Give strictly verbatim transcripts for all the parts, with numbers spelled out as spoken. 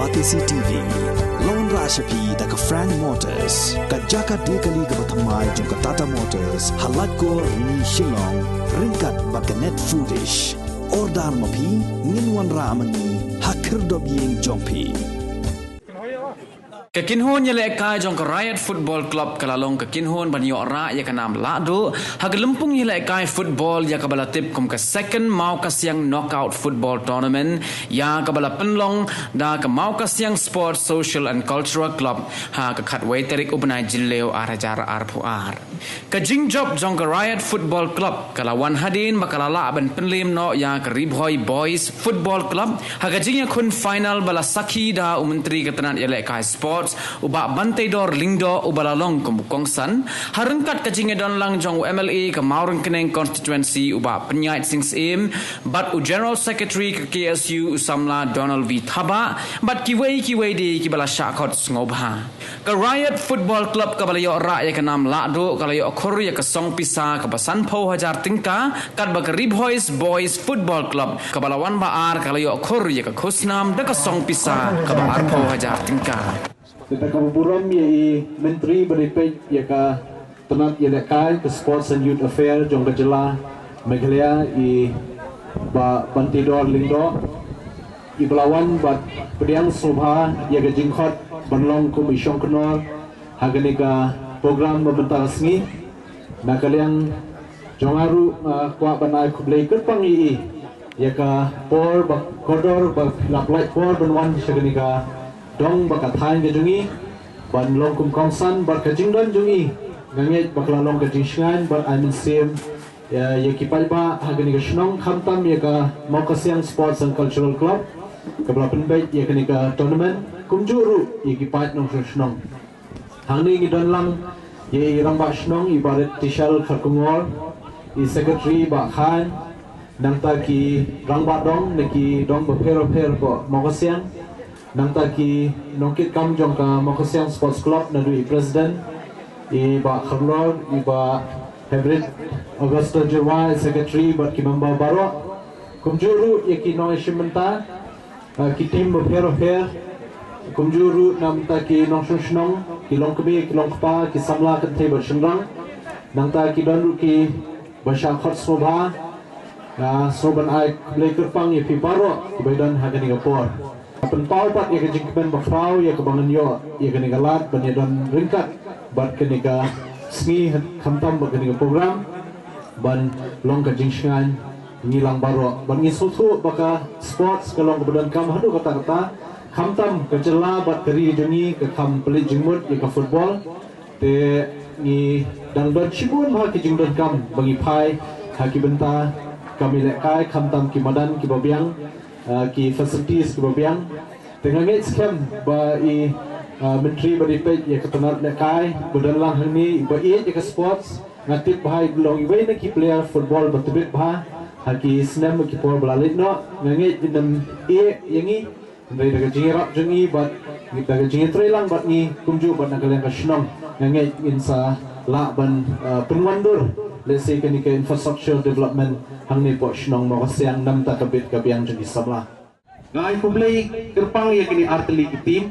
Batesi T V. Long rah sha phi da ka Frank Motors, ka jaka de kali kaba thymmai jong ka Tata Motors, ha Laitkor Ni Shillong, ryngkat bad ka Net Foodish. Order ma phi, ngin wanrah ma ngi ha khyrdop ïing jong phi. Ka kynhun ïalehkai jong ka Riot Football Club ka la long ka kynhun ban ïoh rah ïa ka nam lahduh ha ka lympung ïalehkai football ïa kaba la tip kum ka Second Mawkasiang Knockout Football Tournament, ïa kaba la pynlong da ka Mawkasiang Sports Social and Cultural Club ha ka khatwei tarik u bnai Jylliew ar hajar arphew ar. Ka jingjop jong ka Riot Football Club ka la wan hadien ba ka la lah ban pynlem noh ïa ka Ri Bhoi Boys Football Club ha ka jingïakhun final ba la sakhi da u Myntri ka tnat ïalehkai sports, u Bah Banteidor Lyngdoh, uba la long kum u kongsan, ha ryngkat ka jingïadonlang jong u M L A ka Mawryngkneng Constituency, u Bah Pynïaid Sing Syiem, bad u General Secretary ka K S U, u samla Donald V Thabah, bad kiwei kiwei de kiba la shah khot sngewbha. Ka Riot Football Club kaba la ïoh rah ïa ka nam lahduh ka la ïoh khur ïa ka song pisa kaba sanphew hajar tyngka, katba ka Ri Bhoi Boys Football Club kaba la wan ba ar ka la ïoh khur ïa ka khusnam da ka song pisa kaba arphew hajar tyngka. Te kaba burom ïa i Myntri ba dei peit ïa ka tnat ïalehkai ka Sports and Youth Affair jong ka jylla Meghalaya, i Bah Banteidor Lyngdoh, iba la wan bad pdiang sngewbha ïa ka jingkhot ban long kum i shongknor ha kane ka program ba mynta ka sngi. Na ka liang jong nga ruh nga kwah ban ai khublei kyrpang ïa i ïa ka por ba kordor ba la pynlait por ban wan sha kane ka dong ba ka thaiñ ka jong i ban long kum kongsan bad ka jingdon jong i. Nga ngeit ba ka la long ka jingshngaiñ bad ai mynsiem ïa, ïa ki paidbah ha kane ka shnong, khamtam ïa ka Mawkasiang Sports and Cultural Club kaba la pynbeit ïa kane ka tournament, kumjuh ruh ïa ki paid nongshong shnong. Hangne ngi don lang ïa i Rangbah Shnong i Bah Rit Tishal Kharkongor, i Secretary Bah Khan, nangta ki rangbah dong na ki dong bapher bapher ka Mawkasiang, nangta ki nongkitkam jong ka Mawkasiang Sports Club naduh i President i Bah Kharlor, i Bah Hebrit Augusto Jyrwa, i Secretary bad ki member baroh. Kumjuh ruh ïa ki nongïashim bynta, ah, ki team bapher bapher. Kumjuh ruh na bynta ki nongshong shnong, ki longkmie, ki longkpa, ki samla kynthei bad shynrang. Nangta ki don ruh kiba shah khot sngewbha. Nga sngewbha ban ai khublei kyrpang ïa phi baroh kiba don ha kane ka por. Pynpaw pat ïa ka jingkmen bakhraw ïa kaba ngan ïoh ïa kane ka lad ban ïadon ryngkat bad kane ka sngi, khamtam bad kane ka program, ban long ka jingshngaiñ ngi lang baroh. Bad ngi sngewthuh ba ka sports ka long kaba donkam haduh katta katta, khamtam ka jylla bad ka ri jong ngi ka kham pynleit jingmut ïa ka football. Te ngi dang don shibun ha ki jingdonkam ba ngi phai ha ki bynta kam ïalehkai, khamtam ki madan kiba biang, ah, ki facilities kiba biang. Te nga ngeit skhem ba i, ah, Myntri ba dei peit ïa ka tnat lehkai ba don lang hangne ba ïeit ïa ka sports, nga tip ba i long iwei na ki player football ba tbit bha ha ki snem ki por ba la leit noh. Nga ngeit in ym ïeh ïa ngi. Hynrei da ka jingïarap jong i bad da ka jingïatreilang bad ngi kumjuh bad na ka liang ka shnong, nga ngeit ngin sa lah ban, uh, pynwandur lehse kane ka infrastructure development hangne poh shnong Mawkasiang namar ka bit ka biang jong ki samla. Nga ai khublei kyrpang ïa kine artylli ki team,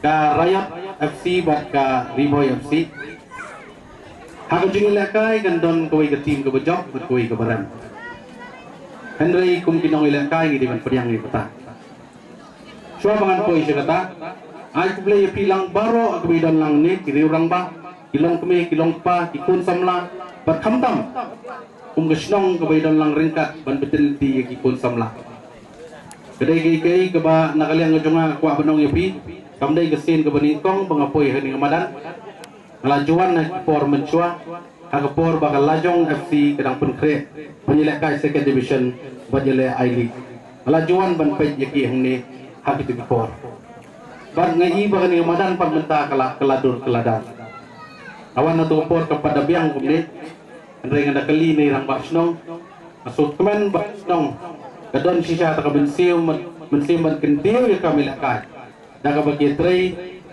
ka Riot F C bad ka Ri Bhoi F C. Ha ka jingïalehkai kan don kawei ka team kaba jop bad kawei kaba rem. Hynrei kum ki nongïalehkai ngi dei ban pdiang ïa kata. Shuwa ba ngan poi sha kata, ai khublei ïa phi lang baroh kiba ïadon lang ne, ki riew rangbah, ki longkmie, ki longkpa, ki khun samla bad khamtam kum ka shnong kaba ïadon lang ryngkat ban btin lynti ïa ki khun samla. Ka dei kaei kaei kaba na ka liang ka jong nga kwah ban ong ïa phi, kam dei ka sien kaba nyngkong ba nga poi ha kane ka madan. Nga la ju wan ha ki por mynshuwa, ha ka por ba ka Lajong F C ka dang pynkhreh ban ïalehkai Second Division bad ïaleh I-League. Nga la ju wan ban peit ïa ki hangne ha kito ki por. Bad nga i ba kane ka madan pat mynta ka la, ka la dur ka la dar. Nga wan ha kato ka por ka pat da biang kumne. Hynrei nga da kylli na i rangbah shnong, nga sngewkmen ba shnong ka don shisha ta ka mynsiem, mynsiem ban kyntiew ïa ka kam ïalehkai da kaba ki ïatrei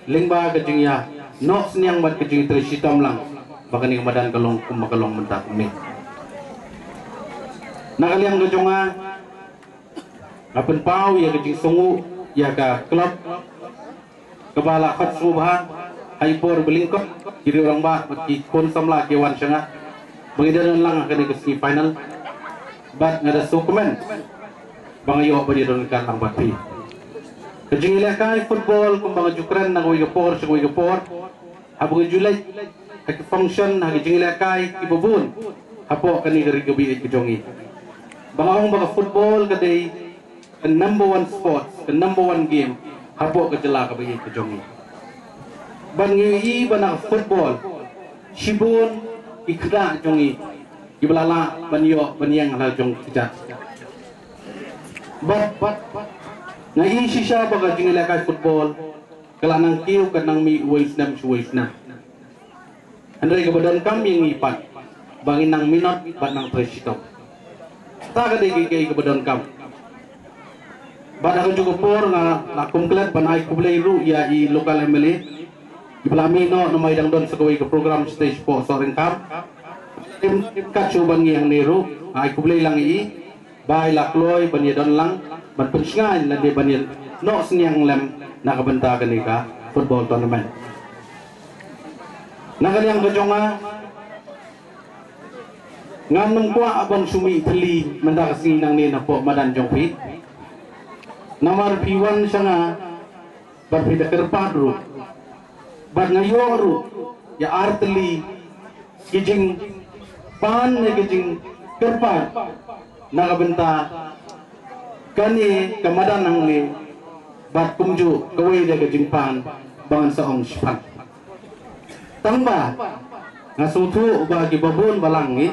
lyngba ka jingïanoh synñiang bad ka jingïatrei shitom lang ba kane ka madan ka long kumba ka long mynta kumne. Na ka liang ka jong nga, nga pynpaw ïa ka jingsngewnguh ïa ka club kaba la khot sngewbha ha i por ba lyngkot, ki riew rangbah bad ki khun samla ki wan sha nga ba ngi dang don lang ha kane ka semi final. Bad nga da sngewkmen ba nga ïoh ban ïadon kan lang bad phi. Ka jingïalehkai football kumba nga ju kren na kawei ka por sha kawei ka por, haba nga ju leit ha ki function, ha ki jingïalehkai kiba bun hapoh kane ka ri kaba ïeit ka jong ngi, ba nga ong ba ka football ka dei ka number one sports, ka number one game hapoh ka jylla kaba ïeit ka jong ngi. Bad ngi ïohi ba na ka football shibun ki khynnah jong ngi kiba la lah ban ïoh ban ïeng ha la jong ki kjat. Bad, bad nga ïohi shisha ba ka jingïalehkai football ka la nang kiew, ka nang mih uwei u snem sha uwei u snem. Hynrei kaba donkam ïa ngi pat ba ngin nang minot bad nang trei shitom. Kata ka dei ka, ka, kaba donkam. Bad ha kajuh ka por nga la kum klet ban ai khublei ruh ïa i local M L A iba la mih noh namar i dang don sa kawei ka program stage hapoh Sohryngkham. Em, kat shuh ban ngi hangne ruh nga ai khublei lang ïa i ba i la kloi ban ïadon lang ban pynshngaiñ lane ban ïa noh synñiang lem na ka bynta kane ka football tournament. Na ka liang ka jong nga, ngam nym kwah ban shu mih thylli mynta ka sngi nangne napoh madan jong phi. Namar phi wan sha nga bad phi da kyrpad ruh, bad nga ïoh ruh ïa ar tylli ki jingpan ne ki jingkyrpad na ka bynta kane ka madan hangne, bad kumjuh kawei de ka jingpan ba ngan sa ong shiphang. Tang ba nga sngewthuh ba kiba bun ba lang ngi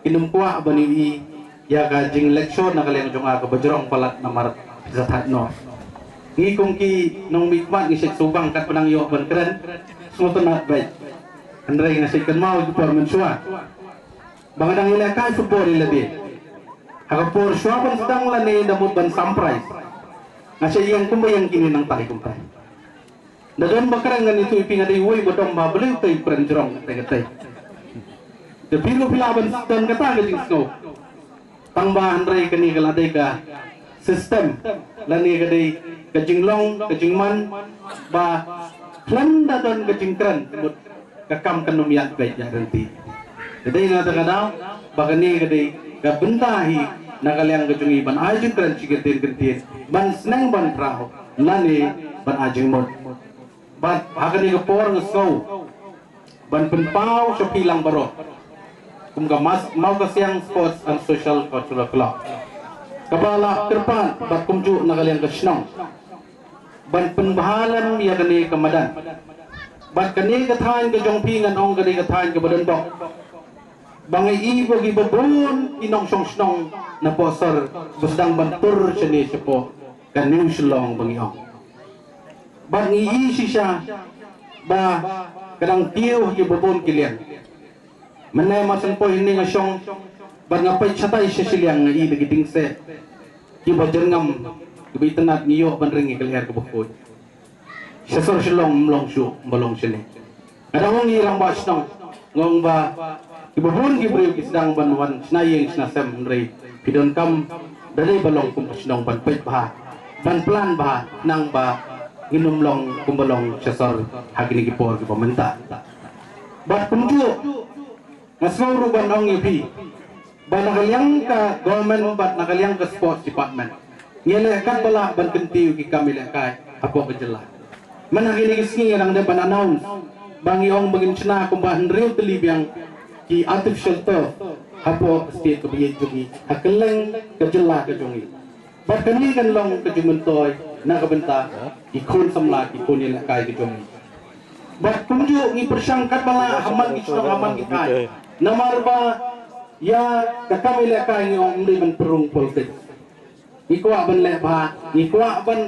kin nym kwah ban ïohi ïa ka jinglecture na ka liang jong nga kaba jrong palat namar phi sa thait noh. Ngi kum ki nongmihkhmat ngi shait sngewbang kat ba nang ïoh ban kren, sngewtynnat beit. Hynrei nga shait kynmaw ki por mynshuwa ba nga dang ïalehkai football ïa lade. Ha ka por shuwa ban sdang lane da mut ban sam prize, nga shait ïeng kumba ïeng kine nangtai kumtai. Da don ba kren ngan ïathuh ïa phi, nga dei uwei ba dom ba balei utai u kren jrong katei katei. Te phi ruh phi lah ban don kata ka jingsngew. Tang ba hynrei kane ka la dei ka system lane ka dei ka jinglong ka jingman ba khlem da don ka jingkren, mut ka kam kan ym ïaid beit ïaid ryntih. Ka dei na kata ka daw ba kane ka dei ka bynta hi na ka liang ka jong ngi ban ai jingkren shi kyntien kyntien, ban sneng ban khraw lane ban ai jingmut. Bad ha kane ka por nga sngew ban pynpaw sha phi lang baroh kum ka Mas-, Mawkasiang Sports and Social Cultural Club, kaba la kyrpad bad kumjuh na ka liang ka shnong ban pynbha lem ïa kane ka madan. Bad kane ka thaiñ ka jong phi ngan ong ka dei ka thaiñ kaba donbok. Ba nga i ba kiba bun ki nongshong shnong na Pohsor ba sdang ban tur shane shapoh ka New Shillong ba ngi ong. Bad ngi i shisha ba ka dang kiew ha kiba bun ki liang. Mynne mar shen poi hangne nga shong bad nga peit shatai sha shiliang, nga i da ki dieng seh kiba jyrngam, kiba itynnad, ngi ïoh ban ring ïa ka lyer kaba khuid. Sha sor Shillong ym long shuh, ym ba long shane. Nga dang ong ïa i rangbah shnong, nga ong ba kiba bun ki briew ki sdang ban wan shna ïing shna sem, hynrei phi donkam da dei ba long kum ka shnong ban peit bha, ban plan bha, khnang ba ngin ym long kumba long sha sor ha kine ki por kiba mynta. Bad kumjuh nga sngew ruh ban ong ïa phi ba na ka liang ka government bad na ka liang ka sports department ngi leh katba lah ban kyntiew ki kam ïalehkai hapoh ka jylla. Mynta kine ki sngi nga dang dei ban announce ba ngi ong ba ngin shna kumba hynriew tylli biang ki artificial turf hapoh ka state kaba ïeit jong ngi, ha kylleng ka jylla ka jong ngi. Bad kane kan long ka jingmyntoi na ka bynta ki khun samla, ki khun ïalehkai ka jong ngi. Bad kumjuh ngi pyrshang katba lah ha man ki shnong, ha man ki thaiñ. Namar ba ïa ka kam ïalehkai ngi ong ym dei ban pynrung politics. Ngi kwah ban leh bha, ngi kwah ban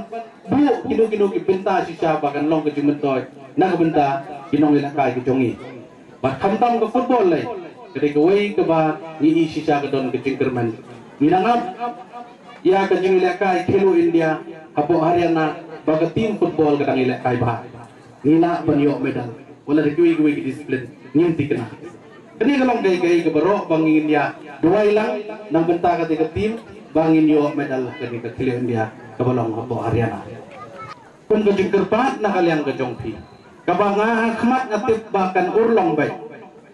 buh kino kino ki bynta shisha ba kan long ka jingmyntoi na ka bynta ki nongïalehkai ki jong ngi. Bad khamtam ka football lei, ka dei kawei kaba ngi i shisha ka don ka jingkyrmen. Ngi nang ap ïa ka jingïalehkai Khelo India hapoh Haryana ba ka team football ka dang ïalehkai bha. Ngi lah ban ïoh medal, wat la da kiwei kiwei ki discipline ngin thikna. Kane ka long kaei kaei kaba baroh ba ngin ïa duwai lang na ka bynta kata ka team ba ngin ïoh medal ha kane ka Khelo India kaba long hapoh Haryana. Kum ka jingkyrpad na ka liang ka jong phi, kaba nga ha khmat nga tip ba kan urlong beit.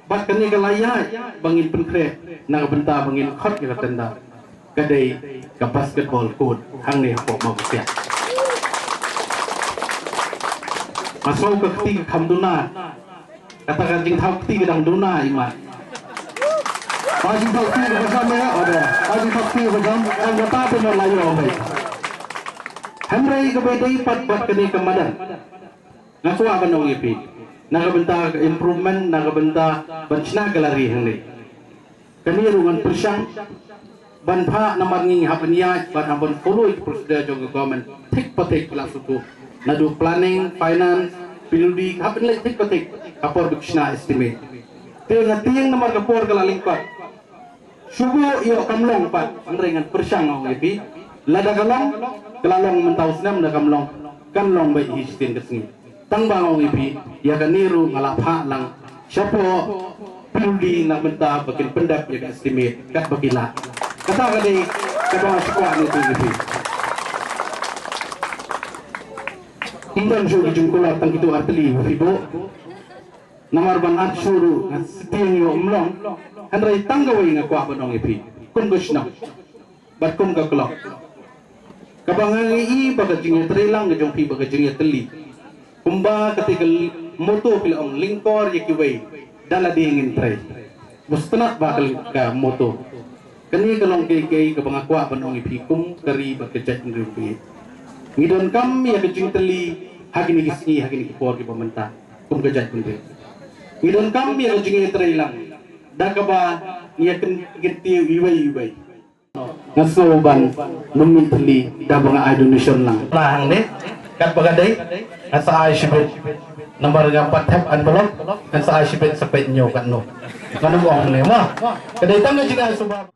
Bad kane ka la ïaid ba ngin pynkhreh na ka bynta ba ngin khot ïa ka tender, ka dei ka basketball court hangne hapoh Mawkasiang. Nga sngew ka kti ka kham duna. Kata ka jingthaw kti ka dang duna, i mat. Ka jingthaw kti ka ba jam, eh, ode. Ka jingthaw kti ka ba jam, kan kata te mo la ïoh, eh. Hynrei kaba dei pat bad kane ka madan, nga kwah ban ong ïa phi, na ka bynta ka improvement, na ka bynta ban shna gallery hangne. Kane ruh ngan pyrshang ban phah namar ngi hap ban ïaid bad hap ban follow ïa ka procedure jong ka government thik pa thik, la shuh naduh planning, finance, P W D, hap ban leit thik pa thik ha por ba ki shna estimate. Te nga tieng namar ka por ka la lyngkot. Shu buh ïoh kam long pat, hynrei ngan pyrshang ong ïa phi. Lada ka long, ka la long mynta u snem, da kam long, kan long beit hi shisien ka sngi. Tang ba nga ong ïa phi, ïa kane ruh nga la phah lang shapoh P W D na ka bynta ba kin pyndep ïa ka estimate katba ki lah. Kata ka dei kaba nga shu kwah ne tu ïa phi. Ym don shuh ki jingkular tang kito ar tylli ba phi buh. Namar ban ap shuh ruh nga shu tieng ïoh ym long. Hynrei tang kawei nga kwah ban ong ïa phi, kum ka shnong bad kum ka klok, kaba nga ïohi ba ka jingïatreilang ka jong phi bad ka jingïatylli. Kumba kata ka motto phi la ong, lyngkor ïa kiwei da lade ngin trei. Bad sngewtynnat ba ka, ka motto. Kane ka long kaei kaei kaba nga kwah ban ong ïa phi kum ka ri bad ka jaitbynriew phi. Ngi donkam ïa ka jingtylli ha kine ki sngi, ha kine ki por kiba mynta kum ka jaitbynriew. Ngi donkam ïa ka jingïatreilang da kaba ngi ïa kyn-, kyntiew iwei iwei. Nga sngew ban nym mih thylli da ba nga ai donation lang. Lah hangne, katba ka dei, ngan sa ai shibit. Namar ngam pat thep envelope, ngan sa ai shibit sa peit hynñiew katno. Ngan ym ong ne mo. Ka dei tang ka jingai suba.